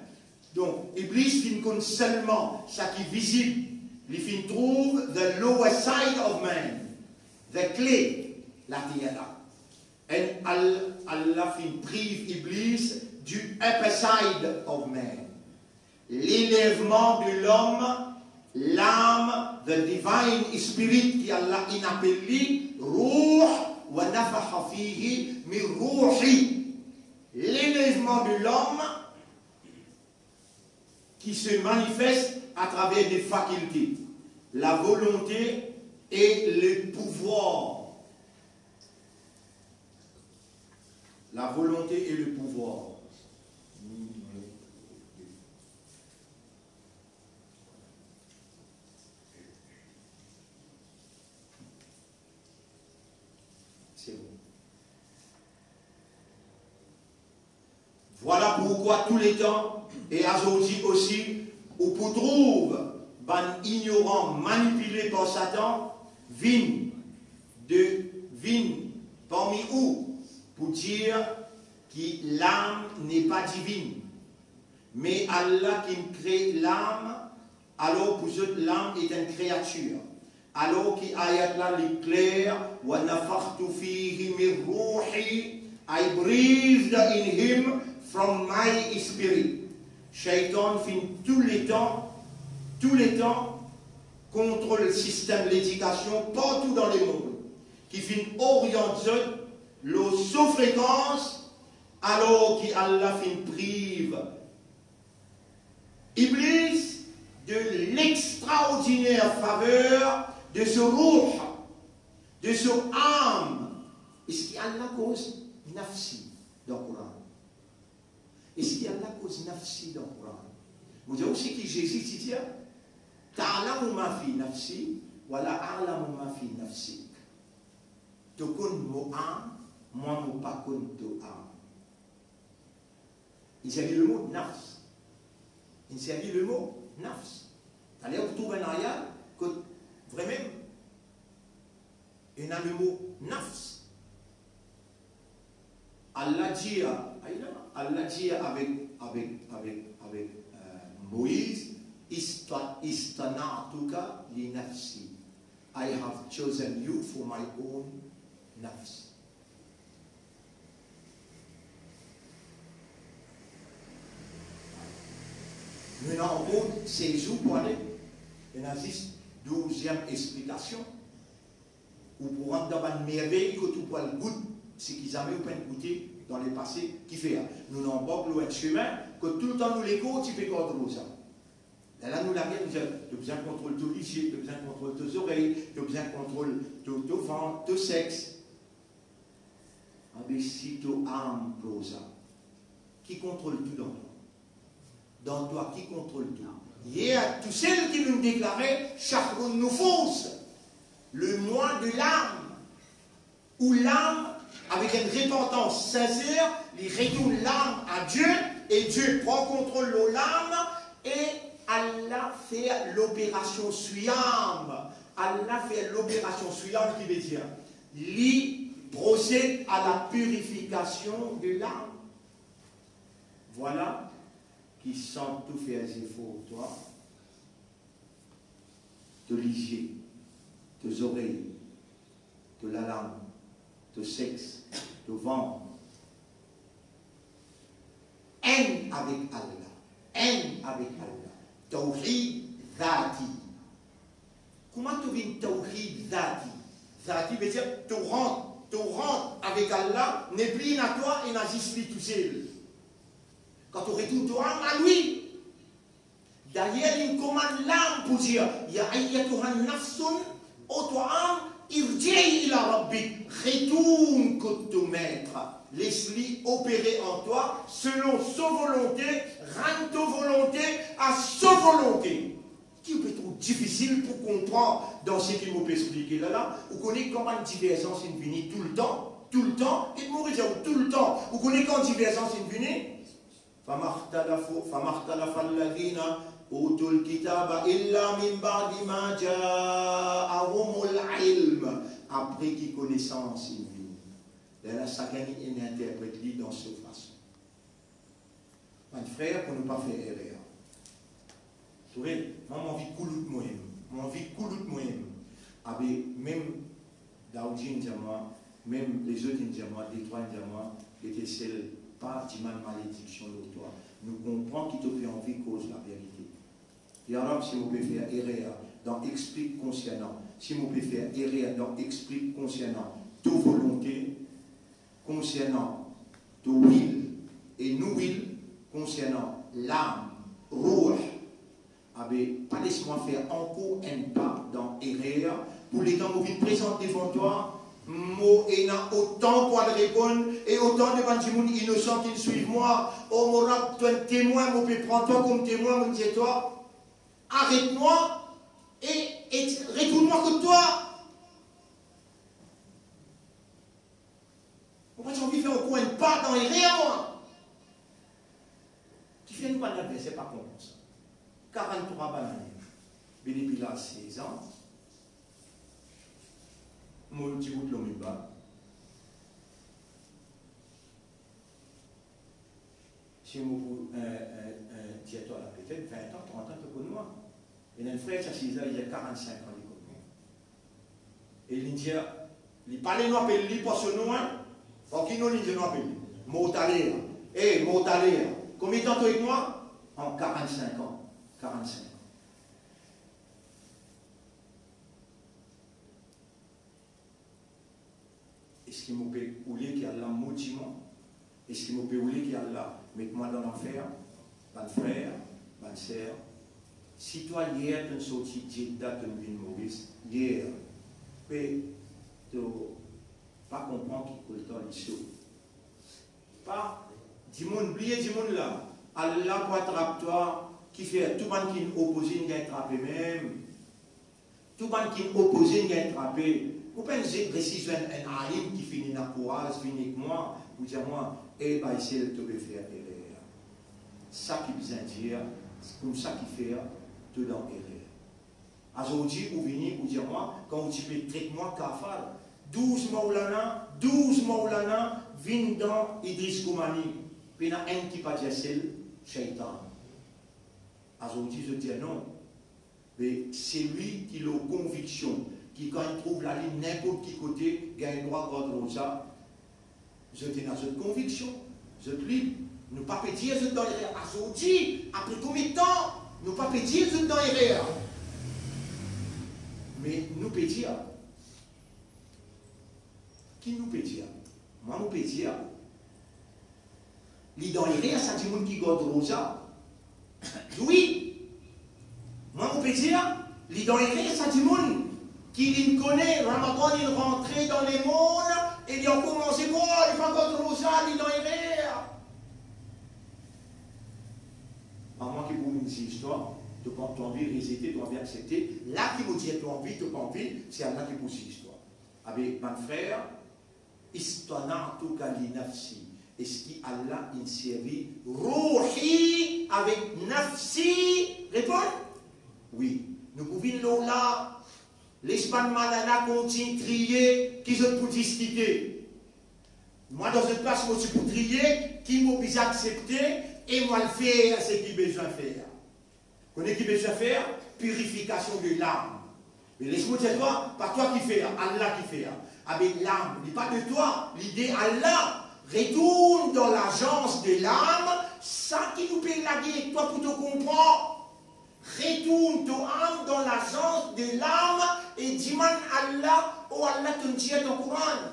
Donk, Iblis finn konn selman sa ki vizib, li finn trouv the lower side of man, the clay, later la. And Al-, Allah finn priv Iblis du upper side of man. L'élèvement de l'homme, l'âme, the divine spirit, ki Allah inn apel li, Ruh, wa nafaha fihi min ruhi. L'élèvement de l'homme, qui se manifeste à travers des facultés, la volonté et le pouvoir. La volonté et le pouvoir. C'est bon. Vwala pourkwa touletan, e azordi osi, ou pou trouv bann ignoran manipile par Satan vinn de, vinn parmi ou pou dir ki lam n'est pas divine. Me Allah ki kre lam, alor pou zot lam est une créature. Alor ki ayat la li kler, "Wa nafakhtu fihi min ruhi, I breathed in him from my spirit." Shaitan finn touletan, touletan kontrol sistem ledikasion partou dan lemond, ki finn oriant zot lor so frekans, alor ki Allah finn priv Iblis de lextraordiner faver de so ruh, de so am. Eski Allah koz nafsi dan Koran? Eski Allah koz nafsi dan Koran? Mo dir ou seki Zezi ti dir, "Ta'lamu ma fi nafsi, wa la a'lamu ma fi nafsik." To konn mo am, mwa mo pa konn to am. Li servi lemo nafs. Li servi lemo nafs. Taler ou trouv enn ayat kot vremem ena lemo nafs. Allah dir, ayo la, Allah dir avek, avek, avek, avek, euh, Moiz, "Ista-, istana'tuka li nafsi." "I have chosen you for my own nafs." Nou ena ankor sez zour pou ale, ena zis douziem esplikasion. Ou pou rant dan bann mervey kot ou pou al gout seki zame ou pa'nn goute dan lepase. Kifer? Nou anbark lor enn semin kot toultan nou lekor ti pe gard lor sa. Lerla nou lage, nou dir, to bizin kontrol to lizie, to bizin kontrol to zorey, to bizin kontrol to, to vant, to sex. Abe si to am koz sa, ki kontrol tou dan twa? Dan twa, ki kontrol tou? Yer tousel ki nou deklare shahru nufus, le mois de l'âme. Ou lam, avek enn repantans sinser, li retourn lam a Die, e Die pran kontrol lor lam, e Allah fer loperasion siyam. Allah fer loperasion siyam, ki vedir, li prosed a la pirifikasion de lam. Vwala ki san to fer zefor, twa, to lizie, to zorey, to lalang, to sex, to vant. Enn avek Allah, enn avek Allah. Tawhid zati. Kouma to vinn tawhid zati? Zati vedir to rant, to rant avek Allah, nepli ena twa, ena zis li tousel. Kan to retourn to am a li. Dayer, li komann lam pou dir, "Ya ayyatuhan nafsun, o twa am, irji'i ila rabbik, retourn kot to met. Les li opere an twa selon so volonte, rann to volonte a so volonte." Ki pe tro difisil pou konpran dan seki mo pe explike la la. Ou kone kan bann diverzans inn vini toultan, toultan, e mo dir ou toultan, ou kone kan diverzans inn vini? Fama ikhtalafu, fama ikhtalafa alladhina utul kitaba illa min ba'di ma ja'ahumul ilm. Apre ki konesans inn vini. Lerla sakenn inn interpret li dan so fason. Bann frer, pou nou pa fer erer. Trouve, mwa, mo anvi koulout mwa mem. Mo anvi koulout mwa mem. Abe, mem Daoudi inn dir mwa, mem lezot inn dir mwa, detrwa inn dir mwa, Etesel, pa dimann malediksion lor twa. Nou konpran ki to pe anvi koz laverite. Ya Rab, si mo pe fer erer dan explik konsernan, si mo pe fer erer dan explik konsernan to volonte, konsernan to wil e nou wil, konsernan lam, rouh, Abe, pa les mwa fer ankor enn pa dan erer, pou letan mo vinn prezant devan twa, mo ena otan pou al reponn, e otan de bann dimoun inosan ki swiv mwa. O mo Rab, to enn temwin, mo pe pran twa kom temwin, mo dir twa, aret mwa e, e retourn mwa kot twa. Mo pa ti anvi fer ankor enn pa dan erer mwa. Kifer nou bann adverser pa konpran sa? Karant-trwa bann ane, be depi laz sez an, mo ti bout lor minbar. Si mo pou, eh, eh, eh, dir twa la, petet vin an, trant an, to konn mwa. Ena enn frer ti asiz la, li dir karant-sink an li konn mwa. E li dir, li pa le nou apel li par so nom, hein? Par ki nom li dir nou apel li? Mortaler. Eh, Mortaler. Konbien tan to ek mwa? An karant-sink an. Karant-sink an. Eski mo pe oule ki Allah modi mwa? Eski mo pe oule ki Allah met mwa dan lanfer? Bann frer, bann ser, si twa yer to'nn sorti Jeddah, to'nn vinn Moris, yer, pe to pa konpran ki koltan li so. Pa dimoun, bliye dimoun la. Allah pou atrap twa, kifer tou bann ki opoze inn gagn trape mem. Tou bann ki opoze inn gagn trape. Mo pa'nn ze-, resi zwenn enn alim ki finn ena kouraz vinn ek mwa pou dir mwa, "Eh, Baysel, to pe fer erer." Sa ki bizin dir, koumsa ki fer, to dan erer. Azordi ou vini, ou dir mwa, kan ou ti pe tret mwa kafar, douz Maulana, douz Maulana vinn dan Idriss Gomani, pena enn ki pa dir sel shaytan. Azordi zot dir non. Me selwi ki lor konviksion, ki kan li trouv lalim ninport ki kote, gagn drwa gard roza, zot ena zot konviksion, zot lib. Nou pa pe dir zot dan erer. Azordi, apre konbien tan, nou pa pe dir zot dan erer? Me nou pe dir. Ki nou pe dir? Mwa, mo pe dir, li dan erer sa dimoun ki gard roza. Wi. Mwa, mo pe dir, li dan erer sa dimoun ki linn kone Ramadan inn rantre dan lemond e li ankor manze bwar, li pa gard roza, li dan erer. Pa mwa ki pou vinn ziz twa, to pa, to anvi rezete, to anvi aksepte, la ki mo dir to anvi, to pa anvi, se Allah ki pou ziz twa. Abe, bann frer, istana'tuka li nafsi. Eski Allah inn servi ruhi avek nafsi? Reponn, wi. Nou pou vinn lor la, les bann malala kontign triye, ki zot pou diskite. Mwa, dan zot plas, mo ti pou triye ki mo bizin aksepte e mo al fer seki bizin fer. Kone ki bizin fer? Pirifikasion de lam. Me les mo dir twa, pa twa ki fer, Allah ki fer. Abe lam, li pa de twa, li de Allah. Retourn dan lazans de lam, sa ki nou pe lage ek twa pou to konpran. Retourn to am dan lazans de lam e dimann Allah, o Allah, to'nn dir dan Koran,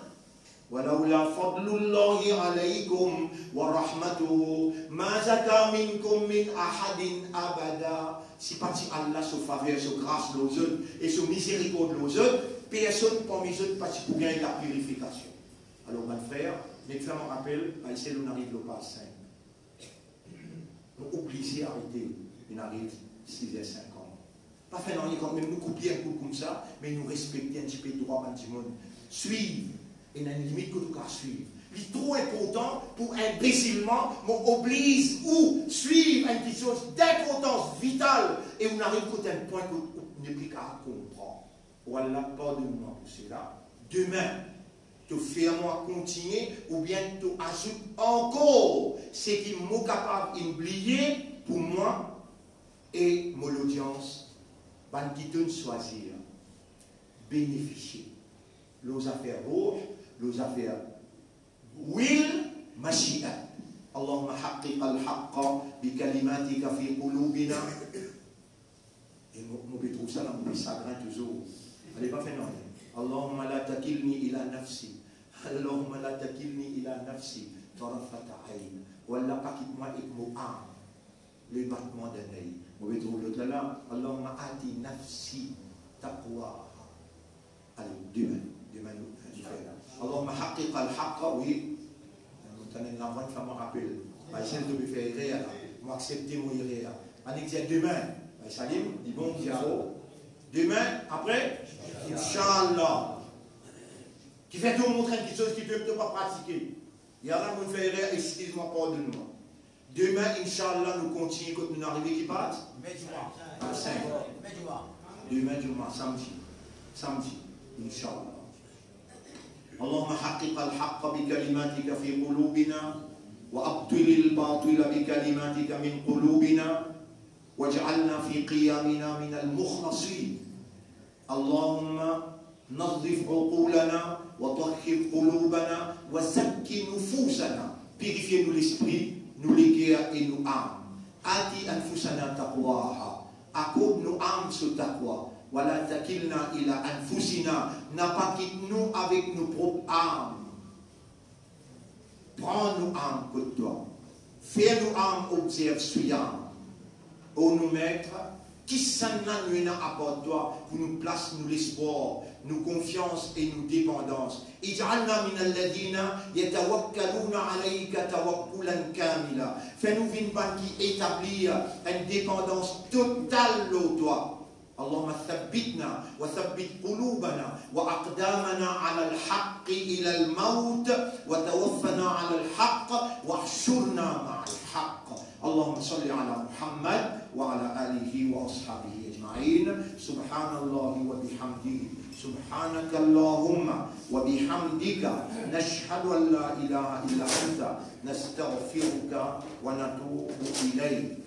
"Walaula fadlullahi alaykum wa rahmatuhu ma zaka minkum min ahadin abada." Si pa ti Allah so faver, so gras lor zot e so mizerikord lor zot, personn parmi zot pa ti pou gagn lapirifikasion. Alor, bann frer, met ferm rapel, Baysel, nou ariv lor paz sink. Nou oblize arete, inn ariv siz er sinkant. Pa fer nanye kanmem, nou koup li enn kou koumsa, me nou respekte enn tipe drwa bann dimoun. Swiv, ena enn limit kot ou kav swiv. Li tro inportan pou inbesilman mo obliz ou swiv enn kiksoz dinportans vital e ou ariv kot enn pwin kot ou nepli kav konpran. O Allah, pardonn mwa pou sela. Demin, to fer mwa kontigne oubien to azout ankor seki mo kapav inn bliye pou mwa e mo lodians, bann ki to'nn swazir benefisie lor zafer ruh, lor zafer will, mashi'at. Allahumma haqqiqal haqqa bi kalimatika fi qulubina. E mo, mo pe trouv sa dan mo sagrin touzour. Ale, pa fer nanye. Allahumma la takilni ila nafsi. Allahumma la takilni ila nafsi tarfata ayn. O Allah, pa kit mwa ek mo am. le batman de nez. Mo pe trouv lot la, la. Allahumma ati nafsi taqwaha. Ale, demin, demin nou, nou fer. Allahumma haqqiqil haqqa, wi. Nou tann enn lavan, sa mo rapel. Bay sel to pe fer erer la. Mo aksepte mo erer la. Ann dir demin. Bay Salim, li bon, li avo. Demin, apre, inshallah. Kifer to montre enn kiksoz ki to, to pa pratike. Ya Rab, mo fer erer, eskiz mwa, pardonn mwa. Demin, inshallah, nou kontigne kot nou arive, ki page? Demin dimounn. Ah, sink. Demin dimounn. Demin dimounn, samdi. Samdi, inshallah. اللهم حقق الحق بكلماتك في قلوبنا، وأبطل الباطل بكلماتك من قلوبنا، واجعلنا في قيامنا من المخلصين. اللهم نظف عقولنا وطهر قلوبنا وزك نفوسنا. Pirifie nou lespri, nou leker e nou am. آت أنفسنا تقواها. Akord nou am so taqwa. ولا تكلنا إلى أنفسنا. Na pa kit nou avek nou prop am. Pran nou am kot twa. Fer nou am obzerv Siyam. O nou Met, kisannla nou ena apar twa pou nou plas nou lespwar, nou konfians e nou depandans? اجعلنا من الذين يتوكلون عليك توكلا كاملا. Fer nou vinn bann ki etablir enn depandans total lor twa. اللهم ثبتنا وثبت قلوبنا وأقدامنا على الحق إلى الموت وتوفنا على الحق واحشرنا مع الحق. اللهم صل على محمد وعلى آله وأصحابه أجمعين. سبحان الله وبحمده. سبحانك اللهم وبحمدك. نشهد أن لا إله إلا أنت. نستغفرك ونتوب إليك.